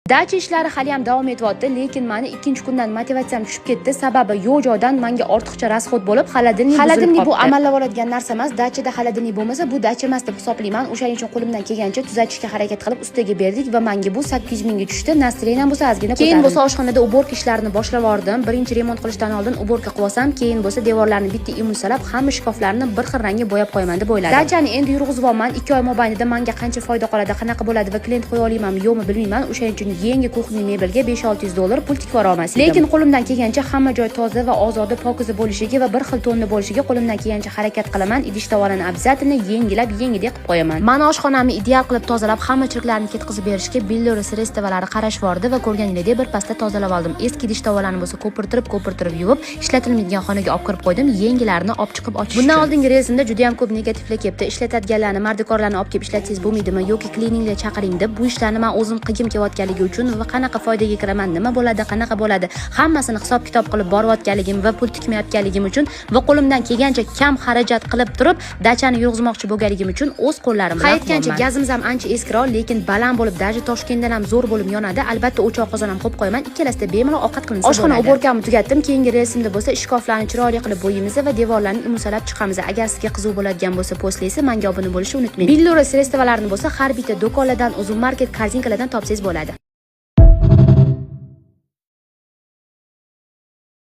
Dacha ishlari haliyam davom etyapti, lekin mani ikkinchi kundan motivatsiyam tushib ketdi. Sababi yo'q joydan manga ortiqcha расход bo'lib, холодильник. Холодильник bu amallab oladigan narsa emas. Dachada холодильник bo'lmasa, bu dacha emas deb hisoblayman. O'shaning uchun qo'limdan kelgancha tuzatishga harakat qilib, ustaga berdik va manga bu 800 mingga tushdi. Настроение bo'lsa ozgina. Keyin bo'lsa oshxonada уборка ishlarini boshlab yubordim. Birinchi remont qilishdan oldin уборка qilib olsam, keyin bo'lsa devorlarni bitta emulsiyalab, hamma shkaflarni bir xil rangga bo'yab qo'yaman deb o'yladim. Dachani endi yurg'izyapman. 2 oy mobaynida manga qancha foyda qoladi, qanaqa bo'ladi va klient qo'ya olamanmi, yo'qmi, bilmayman. O'shaning uchun yangi кухня mebelga 5-600 dollar pul tikib yubora olmas edim. Lekin qo'limdan kelgancha hamma joy toza va ozoda, pokiza bo'lishiga va bir xil tonda bo'lishiga qo'limdan kelgancha harakat qilaman. Idish tovolarni обязательно yengilab, yengidek qilib qo'yaman. Mani oshxonamni ideal qilib tozalab, hamma chirklarni ketkazib berishga Billur средство lari qarashib yubordi va ko'rganingizdek bir pasda tozalab oldim. Eski idish tovolarni bo'lsa ko'pirtirib, ko'pirtirib yuvib, ishlatilmaydigan xonaga olib kirib qo'ydim, yangilarini olib chiqib ochish. Bundan oldingi reelsimda juda ham ko'p negativlar kelibdi. Ishlatadiganlarni, mardikorlarni olib kelib ishlatsangiz bo'lmaydimi yoki klininglar chaqiring deb. Bu ishlarni man o'zim qilgim kelayotganligi uchun va qanaqa foydaga kiraman, nima bo'ladi, qanaqa bo'ladi, hammasini hisob kitob qilib borayotganligim va pul tikmayotganligim uchun va qo'limdan kelgancha kam xarajat qilib turib dachani yurg'izmoqchi bo'lganligim uchun o'z qo'llarim bilan. Aytgancha, gazimiz ham ancha eskiroq, lekin baland bo'lib, даже Toshkentdan ham zo'r bo'lib yonadi. Albatta o'choq, qozon ham qo'yib qo'yaman, ikkalasida bemalol ovqat qilinsa. Oshxona уборка mni tugatdim. Keyingi reelsimda bo'lsa shkaflarni chiroyli qilib bo'yaymiz va devorlarni emulsiyalab chiqamiz. Agar sizga qiziq bo'ladigan bo'lsa, postlisi manga obuna bo'lishni unutmang. Billura средство larini bo'lsa har bitta do'konlardan, Uzum Market, Korzinkalardan topsangiz bo'ladi.